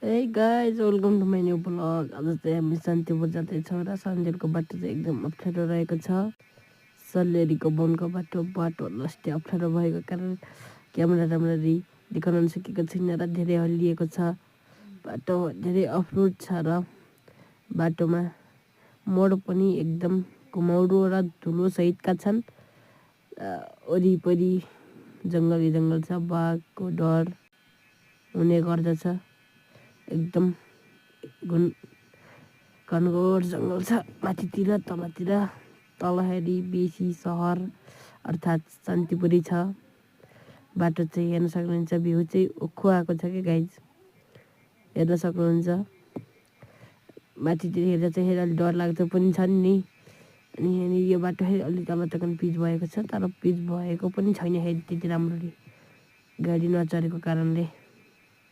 Hey guys, welcome to my new vlog. आज चाहिँ हामी शान्तिपुर जाँदैछौँ र सन्जेलको बाटो चाहिँ एकदम अप्ठ्यारो रहेको छ। सल्लेरीको वनको बाटो लस्टे अप्ठ्यारो भएको कारण क्यामेरा राम्ररी देखाउन सकेको छैन र धेरै हल्लिएको छ। बाटो धेरै अफरोड छ र बाटोमा मोड पनि एकदम घुमाउरो र धुलो सहितका छन्। वरिपरि जङ्गल छ, बाघको डर हुने गर्दछ। एकदम घनघोर जङ्गल छ माथितिर, तलतिर। तल हेरी बेसी सहर अर्थात् शान्तिपुरी छ। बाटो चाहिँ हेर्न सक्नुहुन्छ, भ्यू चाहिँ ओखो आएको छ कि गाइज, हेर्न सक्नुहुन्छ। माथितिर हेर्दा चाहिँ अलि डर लाग्दो पनि छन् नि। अनि यहाँनिर यो बाटो अलि तल पिच भएको छ, तर पिच भएको पनि छैन त्यति राम्ररी गाडी नचढेको कारणले।